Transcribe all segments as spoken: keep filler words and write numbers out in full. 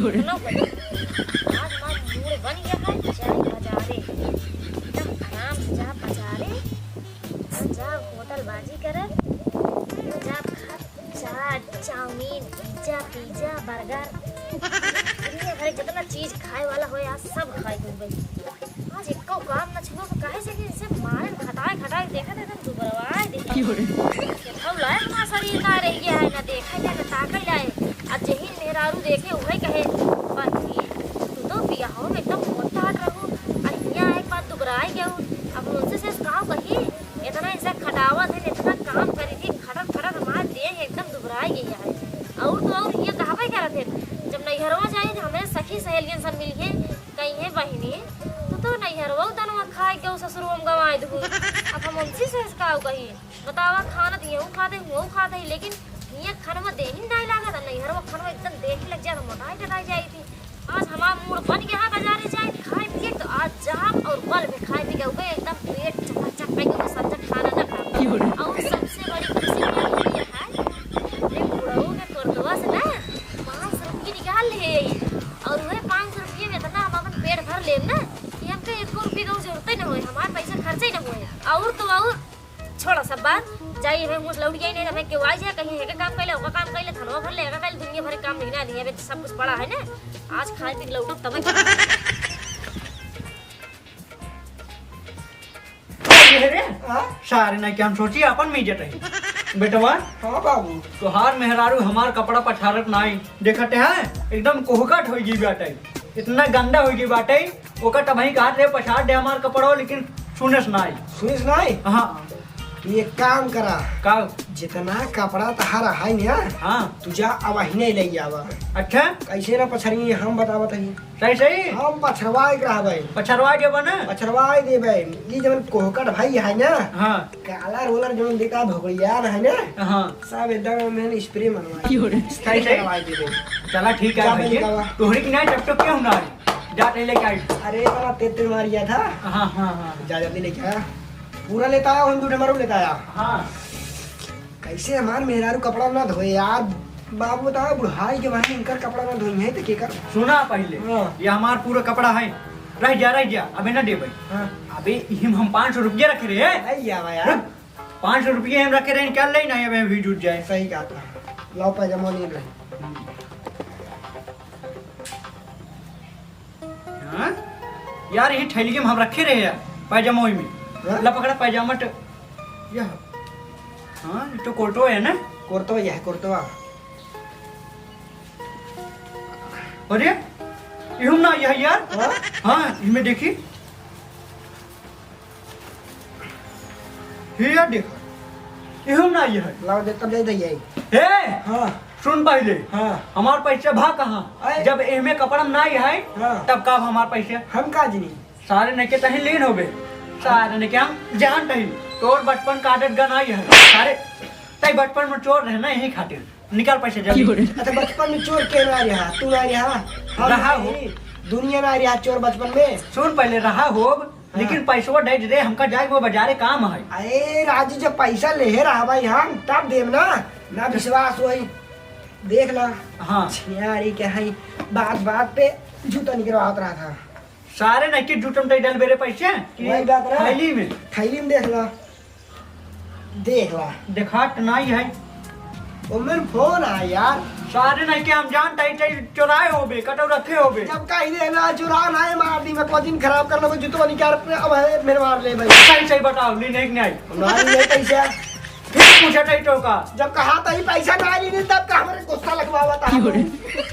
सुनो भाई, आज हमार मूड बन गया है, जाए बाजारे। एकदम आराम से जा बाजारे, और जा होटल बाजी करे, और जा खा चाट, चाउमीन, पिज्जा, पिज्जा, बर्गर, दुनिया भर के जितना चीज खाए वाला होए, आज सब खाए खूबे। आज एको काम न छुआ, तो काहे से कि इसे मारे खटाए खटाए देखा था, एकदम दुबरवाए देखा। की हो रे? हम लाए हमारा शरीर ना रह गया है, ना देखा जाए, ना ताका जाए। आज यही मेहरारू देखे, उहे कहे, "बहिनी, तू तो बियाह में एकदम मोटा रहू, और यहाँ एक बार दुबराए गयो।" अब उनसे से कहा कही, इतना इनसे खटावत है, इतना काम करी थी, खटत खटत हमार देह एकदम दुबराए गई है। और तो और ये कहबे करत है, जब नैहरवा जाए तो हमें सखी सहेलियन सब मिलिए, कही है, "बहिनी, तू तो नैहरवा तनवा खाए के ससुरवा में गवाए दू।" अब हम उनसे से का कही, बतावा, खाना तो यहू खाते, वहू खाते, लेकिन हियाँ खनवा देही नहीं लागत, नैहरवा खनवा एकदम देही लग जात, मोटाई टटाई जाई थी। आज हमार मूड बन गया है बाजारे जाए, खाए पिए तो आज जाब और बल में खाए पी के उबे एकदम पेट चकाचक कई के संजक खाना ना खाब। और सबसे बड़ी खुशी बात ये है, अपने बुढ़ऊ के कोरदवा से ना पाँच सौ रुपये निकाल लिए, और वह पाँच सौ रुपये में इतना हम अपन पेट भर लेब ना कि हमके एक रुपये का जरूरत ही ना होए, हमार पैसा खर्चा ही ना होए। और तो और छोड़ा सब बात, जाई हमें मुझ लौट गई नहीं, हमें केहू आई जाए, कहीं हेके काम कैले, ओका काम कैले, धनवा भर ले, एका कैले, दुनिया भर के काम नहीं ना दिए, अबे सब कुछ पड़ा है ना, आज खाए पी के लौटब तब। ये रे, हाँ? सारे ना क्या हम सोची अपन में इज्जत है। बेटवा, हाँ बाबू। तोहार मेहरारू हमार कपड़ा पछारत नाई, देखते हैं एकदम कोहकट हो गई बाटे, इतना गंदा हो गई बाटे। ओका तबही कहत रहे, "पछाड़ दे हमार कपड़ो," लेकिन सुनेस नाई। सुनेस नाई? हाँ। तू एक काम करा। का? जितना कपड़ा तहार है ना, हाँ। तू जा अब अहिने ले आवा। अच्छा? कैसे ना पछड़ी, हम बतावत हई। सही, सही? हम पछड़वाए के रहबे। पछड़वाए देबे ना? पछड़वाए देबे। ई जवन कोहकट भाई है ना, हाँ। काला रोलर जवन देता भोगड़िया है ना, हाँ। सब एकदम मैंने स्प्रे मरवाया। क्यों रे? सही, सही। करवाई दे दे। चला ठीक है जा भाई, भाई, बाबा। तोहरी की नहीं, जब तो क्यों ना आई? जा, नहीं लेके आई। अरे, बड़ा तेज तेज मार गया था। हाँ, हाँ, हाँ। जा, जल्दी लेके आया। पूरा लेता आया, हम दूध हमारू लेता आया। हाँ। कैसे हमार मेहरारू कपड़ा ना धोए यार? बाबू बताओ, बुढ़ाई के बहाने इनकर कपड़ा ना धोई है तो के कर? सुना पहले, हाँ। ये हमार पूरा कपड़ा है। रह जा, रह जा, अबे ना देबे। हाँ। अबे, इहिम हम पाँच सौ रुपया रखे रहे। आई जावा यार। रुक। पाँच सौ रुपये हम रखे रहे, क्या ले ना, हमें भी जुट जाए। सही कहा था। लाओ पैजामा ले रहे। हाँ? यार, यही थैली में हम रखे रहे यार, पैजामा में। हाँ? ला पकड़ा पैजामा तो, यह। हाँ, ये तो कोटो है ना? कोटो यह, कोटवा। अरे, इहुम ना यह यार। हाँ? हाँ, इनमें देखी। हे यार, देख, इहुम ना यह है। लाओ, देख, तब जाई दई आई। ए! हाँ। सुन पहले। हाँ। हमार पैसा भा कहाँ? आए। जब एमे कपड़ा ना यह है, हाँ। तब का हमार पैसा? हम का जनी? सारे नके तही लीन होबे। सारे नके हम जान तही। तोर बचपन का आदत गन आई है। सारे, तई बचपन में चोर रहे ना, यही खातिर। निकाल पैसे जल्दी। अच्छा, बचपन में चोर के ना रहा, तू ना रहा, हम रहा नहीं, हो। दुनिया ना रहा चोर बचपन में। सुन पहले, रहा होब, हाँ। लेकिन पैसवा दे दे, हमका जाए वो बाजारे काम है। अरे राजू, जब पैसा लेहे रहा भाई हम, तब देब ना, ना विश्वास होई। देख ला। हाँ। छियारी के है, बात बात पे जूता निकलवात रहा था। सारे नहीं कि जूतम तई डल बेरे पैसे कि वही बात ना। थैली में। थैली में देख ला। देख ला। देखात नाई है। ओमेर फोन आ यार। सारे नहीं के हम जानता ही, चाहे चोराए होबे, कटो रखे होबे। जब कही दे ना, चुरा ना है, मार दी मैं, को दिन खराब कर लो, जूतो निकाल अपने, अब है, मेरे मार ले भाई। सही, सही बताओ, ली नहीं, नहीं। मार ले पैसा। फिर पूछा नहीं तो का। जब कहा था ही पैसा ना ली नहीं, तब का हमारे गुस्सा लगवावा था। क्यों रे?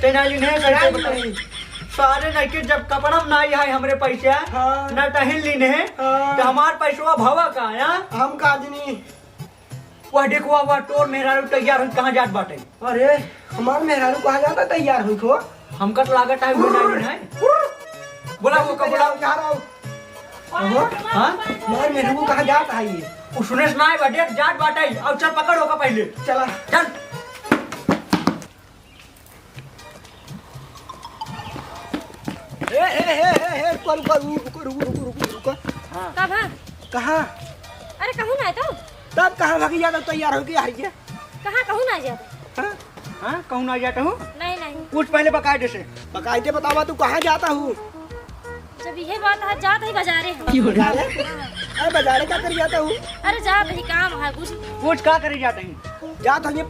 ते ना ली नहीं, सही, सही बताओ। सारे नहीं के जब कपड़ा में ना आई है हमरे पैसा, हाँ। ना टहल ली नहीं, हाँ। तो हमार पैसवा भवा का, हाँ? हम का जनी। वह देखो, वह, वह तोर मेहरारू तैयार हुई, कहाँ जात बाटे? अरे, हमार मेहरारू कहाँ जाता तैयार हुई को? हमका तो लागत है, वो नहीं है। बोला, वो का बोला। जा रहा हूँ। हाँ? हमार मेहरारू कहाँ जात है ये? वो सुनेश ना है, बटे जात बाटे। अब चल, पकड़ ओका पहले। चला। चल। ए, ए, ए, ए, ए, रुको, रुको, रुको। हाँ। कब है? कहाँ? अरे, कहूँ ना है तो? तब कहाँ भागी जाता तैयार होके आ रही है? कहाँ, कहूँ ना जाता? हाँ? हाँ, कहूँ ना जाता हूँ? नहीं, नहीं। पूछ पहले बकायदे से। बकायदे बतावा, तू कहाँ जाता हूँ? जब इहे बात है, जात ही बाजारे हम। बाजारे? अरे, बाजारे का कर जाता हूँ? अरे, जात ही काम है कुछ। पूछ का करे जाता ही? जात हूँ, ये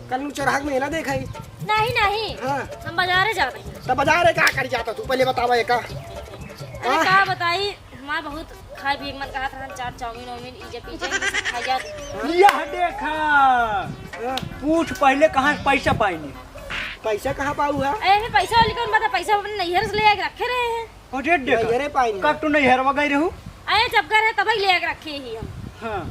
कल चौराहा में ना देखा ही। नहीं, नहीं। हाँ। हम बाजारे जात ही। तो बाजारे का कर जाता तू? पहले बतावा ये का? अरे, हाँ? का बताई? हमार बहुत खाए भी एक मन कहत रहन, चाट, चाउमीन, वाउमीन, ई जे पीछे, ई सब खाई जात। यह देखा, हाँ। पूछ पहले कहाँ से पैसा पाइनी? पैसा कहाँ पाऊ है? अरे, एमे पैसा वाली कौन बात है? पैसा अपने नैहर से ले आके रखे रहे हैं। अरे देखा, नैहरे पाइनी। कब तू नैहरवा गई रहू? अरे, जब गए रहे, तब ही ले आके रखे ही हम। हाँ,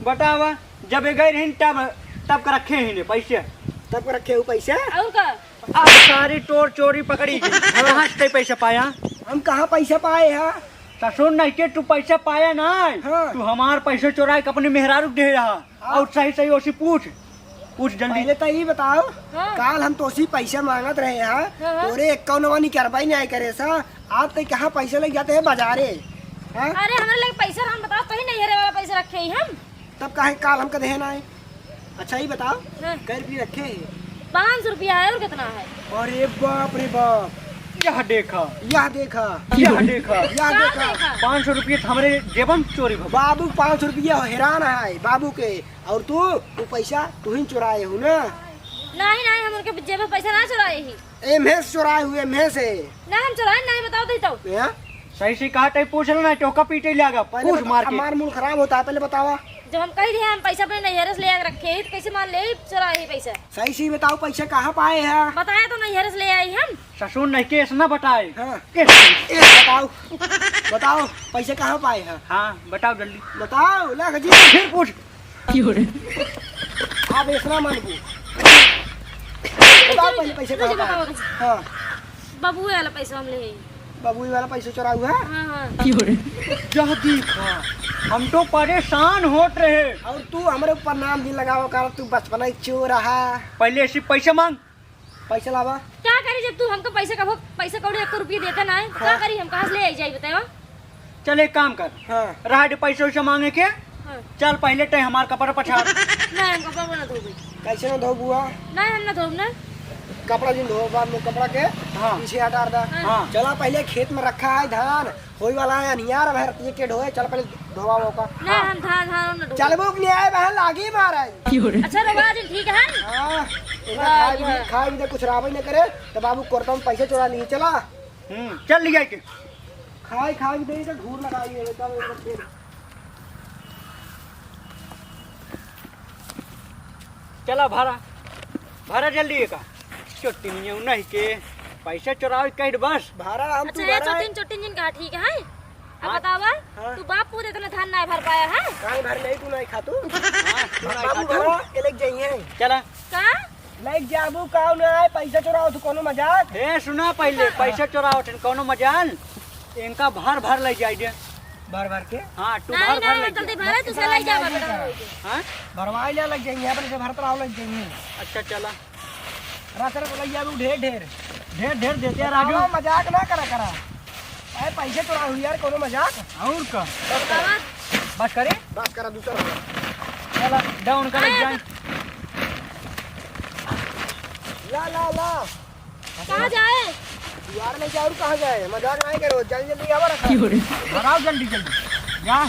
बतावा, जब ये गए रही तब, तब का रखे ही ने पैसे। तब का रखे हो पैसे? और का? अब सारी टोर चोरी पकड़ी गई। कहाँ से पैसा पाया? हम कहाँ पैसा पाए हैं? ससुर नहीं के तू पैसा पाया ना, हाँ। तू हमार पैसा चोराए के अपने मेहरारू के दे रहा। हाँ। और सही सही ओसी पूछ, पूछ जल्दी। पहले तो ये बताओ, हाँ। काल हम तोसी पैसा मांगत रहे हैं, हाँ, हाँ। तोरे एक कौन वानी कार्रवाई नहीं करे सा, आज तक कहाँ पैसा लेके जाते हैं बाजारे, हाँ? अरे हमारे लगे पैसा हम बताओ, कहीं नैहरे वाला पैसा रखे ही हम। तब काहे काल हमका देहे ना है? अच्छा, ई बताओ, हाँ। कै रुपये रखे हैं? पाँच सौ रुपया है, और कितना है? अरे बाप रे बाप। यह देखा। यह देखा। यह देखा। यह का देखा। देखा? पाँच सौ रुपये तो हमरे जेबन चोरी भा। बाबू पाँच सौ रुपया हैरान है बाबू के, और तू, तू पैसा तू ही चुराए हो ना? नहीं, नहीं, हम उनके जेब में पैसा ना चुराए ही। एम्हे से चुराए हुए, एम्हे से। ना, हम चुराए नहीं, बताओ दे तो। हैं? सही से कहा, तई पूछ लेना, चौका पीटे लागा, पहले पूछ बता, मार के। हमार मूड खराब होता है, पहले बतावा। जब हम कही रहे, हम पैसा अपने नैहरे से ले आके रखे ही, तो कैसे मान ले, चुराए ही पैसा? सही से बताओ, पैसा कहाँ पाए हैं? बताया तो नैहरे से ले आई हम। ससुर नहीं के, ऐसा ना बताए। हाँ। ए, ए, बताओ, बताओ, पैसा कहाँ पाए हैं? हाँ, बताओ जल्दी। बताओ, ला खजी। फिर पूछ। की हो रे? आप ऐसा ना मानबू। बताओ पहले पैसे कहाँ बताओ। पाए? हाँ। बबुए वाला पैसा हम ले हैं। बबुए वाला पैसा चुराऊ है? हाँ, हाँ। की हो रे? यह देखा, हम तो परेशान होत रहे। और तू हमरे ऊपर नाम भी लगावा कर, तू बचपना एक चोर रहा। पहले ऐसी पैसा मांग। पैसा लावा। क्या करी जब तू हमको पैसा कबो, पैसा कौड़ी एक रुपया देता ना है, तो क्या हाँ। करी हम कहाँ से ले आई जाई बताओ? चल एक काम कर। हाँ। रहा दे पैसा वैसा मांगे के। हाँ। चल पहले तय हमार कपड़ा पछाड़। नहीं, हम कपड़ा ना धोबे। कैसे ना धोबुआ? नहीं, हम ना धोब ना। कपड़ा जिन धो, बाद में कपड़ा के हाँ। पीछे हटा दा। हाँ। चला पहले खेत में रखा है धान, होई वाला है अनियार, अब हर ये के ढोए, चल पहले धोवा वो का। नहीं, हाँ। हम धान, धान ना धोबे। चलबो के नहीं आए, बहन लागी मारे। अच्छा रवा जी, ठीक है। हाँ। इतना वाह, खाए भी, वाह। खाए भी दे, कुछ राबे न करे, तो बाबू कोर्ट में पैसे चुरा लिए, चला। हम्म, चल लिया के। खाए, खाए भी दे, तो घूर लगाई है, तब एक बार फिर। चला भरा, भरा जल्दी एका। चोटिनिया नहीं के, पैसा चुरावे कह दे बस। भरा हम अच्छा, तू ये भरा। चोटिन, चोटिन जिन कहा ठीक है। अब हाँ। बतावा, हाँ। तू बाप पूत इतना धान ना भर पाया है? काहे भर नहीं, तू नहीं खा तू? हाँ, तू नहीं बाबू खा तू? भरा, ये लेके जाइए। चला। का? लेके जाबू का ना आए, पैसा चुराओ तू, कोनो मजाक? ए, सुना पहिले, हाँ। पैसा चुराओ तू, कोनो मजाल? इनका भर भर ले जाए दे। भर भर के? हाँ, तू नहीं, भर भर नहीं, ले चलते जा। भरे, तू से ले जा, भर भर के। हाँ? भरवाई ले लग जाएंगे, अपने से भरत रहो लग जाएंगे। अच्छा, चला। रात रात लग जाबू ढेर ढेर। ढेर ढेर देते रह बतावा, जाओ। मजाक ना करा करा। अरे पैसे चुरा हुई यार, कोनो मजाक? और का? बस करा। बस करे? बस करा, दूसरा। चला, डाउन कर आया। जाए। ला, ला, ला। कहाँ जाए? यार, नहीं जाए, और कहाँ जाए? मजाक नहीं करो, जल्दी, जल्दी आवा रखा। क्यों रे? भराओ जल्दी, जल्दी। जा।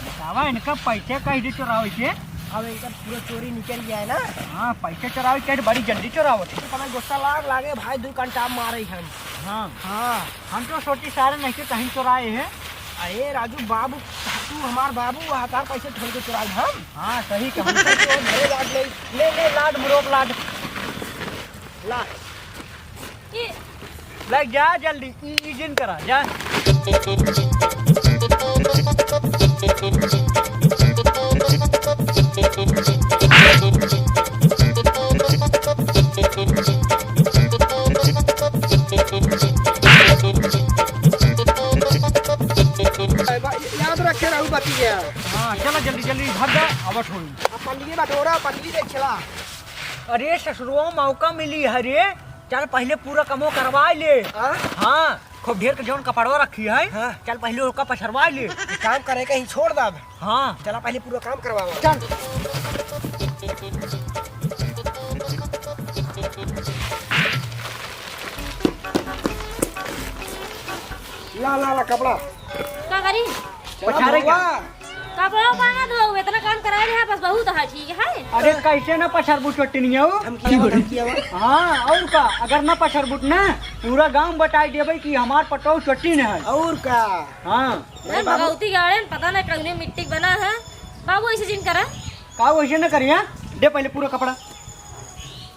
बतावा, इनका पैसे कहीं दे चुरावे के। अब इनका पूरा चोरी निकल गया है ना? हाँ, पैसे चुरावे के बड़ी जल्दी चुरावत है। तो पता गुस्सा लाग लागे भाई, दो घंटा मारे हम। हाँ। हाँ। हम तो सोची सारे नहीं के कहीं चुराए हैं। अरे राजू बाबू, तू हमार बाबू, हजार पैसे ठोल के चुराए हम। हाँ, सही कहा। तो घरे लाड ले, ले, ले, लाड, मुरोक लाड। ला। ये लग जा जल्दी, ई, ई जिन करा, जा। याद रखे रहू बतिया। हाँ, चला जल्दी, जल्दी भाग जा, आवत होई। अब पंडित बटोरा, पंडित देख चला। अरे ससुरो, मौका मिली है रे, चल पहले पूरा कमो करवा ले। हाँ? हाँ, खूब ढेर के जौन कपड़वा रखी है, हाँ। चल पहले ओका पछरवा ले। ये काम करे के ही छोड़ दब। हाँ। चला पहले पूरा काम करवावा। चल। ला, ला, ला, कपड़ा। का करी? चला पछारे धोवा। का? कपड़ा पाना धो, इतना काम कराए रहा, बस बहुत है, ठीक है? अरे, कैसे ना पछारबू चोटिनिया हो? धमकियावा, धमकियावा। हाँ, और का? अगर ना पछारबू ना, पूरा गांव बताई देबे कि हमार पटोह चोटिन है। और का? हाँ। नहीं, बाबू। भगवती गाड़े न, पता नहीं कौने मिट्टी के बना है। बाबू, ऐसे जिन करा। का वैसे न करिया? दे पहले पूरा कपड़ा।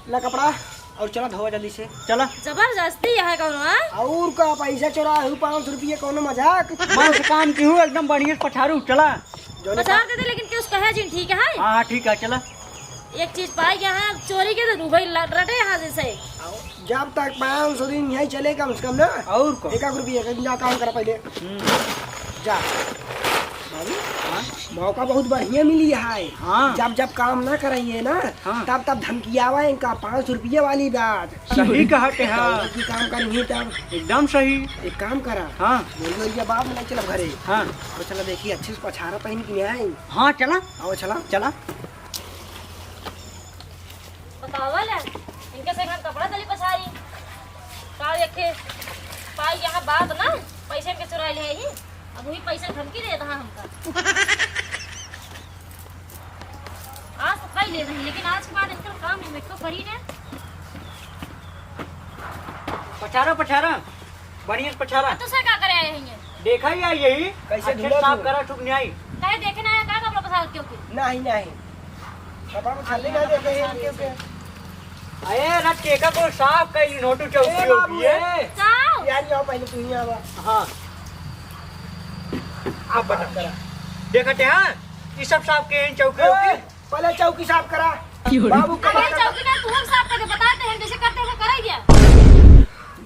ला कपड़ा और चला धोवा जल्दी से। चला। जबरदस्ती है कौनो, हाँ? और का, पैसा चोरा है, पाँच सौ रुपये, कौनो मजाक? मन से काम की हूँ, एकदम बढ़िया से पछारू, चला। जौने पछार पा- देते, लेकिन के उसका है जिन, ठीक है? हाँ, हाँ, ठीक है, चला। एक चीज पाई गया है, चोरी के तो डूबे ल-, रटे यहाँ जैसे। जब तक पाँच सौ दिन यहीं चले कम से कम ना। और का? एक, एक रुपये, एक जा काम कर पहले। हम्म। जा। बाबू, हाँ? मौका बहुत बढ़िया मिली है। हाँ। जब जब काम ना कराइए ना, हाँ। तब तब धमकियावा इनका पाँच सौ रुपये वाली बात। सही कहते हैं। की काम करेंगे तब। एकदम सही। एक काम करा। हाँ। बोलियो ये बाप नहीं चला घरे। हाँ। और चला देखिए अच्छे से पछारा पहन के नहीं आए। हाँ, चला। आओ चला। चला। बतावा ले, इनके से हम कपड़ा तली पछारी। का देखे, पाई यहाँ बात ना, पैसे इनके चुरा ले ही। अब वही पैसे धमकी देता है हमका। आज तो खाई ले रही, लेकिन आज के बाद इनका काम ही मेरे को करी ने। पछारा, पछारा, बढ़िया से पछारा। तो से का करे आए हैं ये? देखा ही आई यही। कैसे अच्छे ढूंढा साफ तू? करा, चुप नहीं आई। कहे देखे ना आया, का कपड़ा पछार क्यों के? नहीं, नहीं। कपड़ा पछारने ना देते हैं, क्यों के? अरे, रख के का को साफ कइली नोटू चौकी ए, बाबू, होती है। ए। साफ? यार, आओ पहले तू ही आवा। हाँ। आप बता। करा। देखते हैं, ये सब साफ के हैं चौकी ए, होती। पहले चौकी साफ करा। क्यों रे? बाबू, अरे, कपड़ा चौकी ना, तू हम साफ करके बताते हैं, जैसे करते हैं, करे क्या?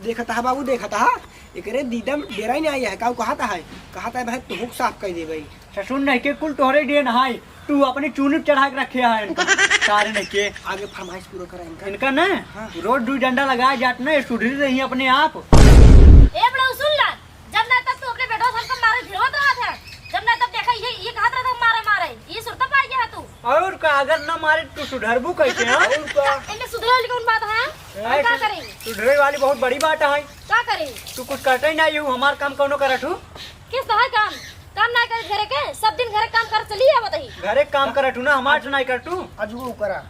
देखता है बाबू, देखता है। एकरे दीदम डेरा ही नहीं आया है, का कहता है? कहता है, भाई, तू साफ कर दे भाई। ससुर नहीं के कुल तोहरे डेन हाय, तू अपनी चूनी चढ़ा के रखे है इनका। सारे नहीं के। आगे फरमाइश पूरा करा इनका। इनका ना, हाँ। रोज दू डंडा लगाए जात ना, ये सुधरी रही अपने आप। ए बड़ा सुन ला, जब ना तब तू अपने बेटवा से हमको मारे भिड़वत रहा था, जब ना तब देखा ये, ये कहत रहा था मारे, मारे, ये सुरता पाई गया है तू। और का, अगर ना मारे तू सुधरबू कैसे, हाँ? और का? इनमें सुधरे वाली कौन बात है? ऐसे हम का करें? सुधरे वाली बहुत बड़ी बात है। का करें? तू कुछ करते ही ना, ये हमार काम कौनो करत हूँ। किस तरह काम? काम ना करे घरे के, सब दिन घरे काम कर चली आवत ही। घरे काम करत हूँ ना, हमार से नहीं करत हूँ। अजू करा।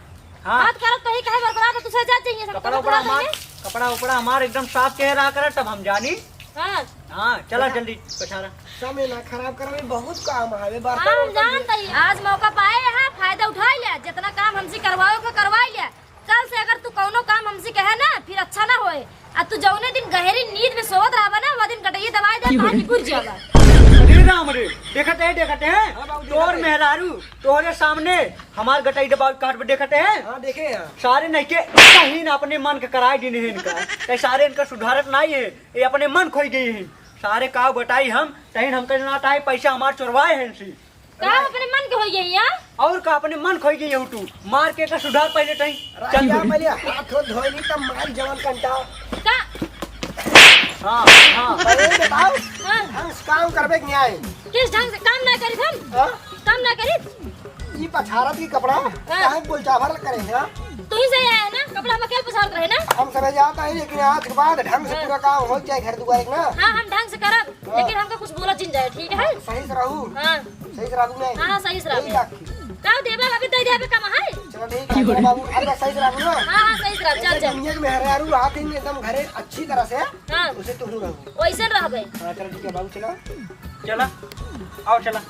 हाँ। हाथ करत तो ही कहे बरबरा तो तुझे जा चाहिए सब कपड़ा कपड़ा उपड़ा हमार, कपड़ा उपड़ा हमार एकदम साफ के रहा करे, तब हम जानी। हाँ। हाँ, चला चला। जल्दी पछारा। समय ना खराब करवे, बहुत काम हवे, बर्तन हाँ, हम उर्तन जानत ही। आज मौका पाए हैं, फायदा उठाई ले, जितना काम हमसे करवाओ के करवाई ले। कल से अगर तू कौनो काम हमसे कहे ना, फिर अच्छा ना होए। आ तू जौने दिन गहरी नींद में सोवत रहबा ना, वो दिन गटैया दबाई दे, बाहर निकुर जाबा। अरे राम रे, देखत है, देखत है, हाँ बाबू, देखत तोर है। मेहरारू, तोहरे सामने हमार गटई दबाई काट पे देखत है। हाँ, देखे हैं। सारे नहीं के कहीं ना अपने मन के कराए दिन है इनका, कहीं सारे इनका सुधारत नहीं है, ये अपने मन खोई गई है। सारे का बताई हम, तहिन हमका ना ताई पैसा हमार चोरवाए हैं इनसे। का अपने मन के होई गई है? और का अपने मन खोई गई है तू? मार के का सुधार पहले तई। चल रहिया तू। पहले हाथ हो धोई ली तब मार जवान कंटा। का? हाँ, हाँ। पहले बताओ, हाँ। हम काम करबे के नहीं आए। किस ढंग से काम ना करी हम? हाँ? काम ना करी? ई पछारत की कपड़ा, हाँ। काहे बोल चाभर करे हैं? तू ही सही आया ना, कपड़ा हम अकेले पछारत रहे ना। हम समझ आता है, लेकिन आज के बाद ढंग से हाँ। पूरा काम हो जाए घर दुआर एक ना। हाँ, हम ढंग से करब। हाँ। लेकिन हमका कुछ बोला जिन जाए, ठीक है? सही से रहू। हाँ। सही से रहू नहीं। हाँ, हाँ, सही से रहू। यही बात थी। का देबे, अभी दे देबे कम है? चलो ठीक है, बाबू, अब सही से रहू ना। हाँ, हाँ, सही से रहू, चल, ऐसे चल। दुनिया के मेहरारू रहत ही एकदम घरे अच्छी तरह से, हाँ। उसे तू रहू। वैसे रहबे। हाँ, चलो ठीक है, बाबू, चलो। चला, आओ चला।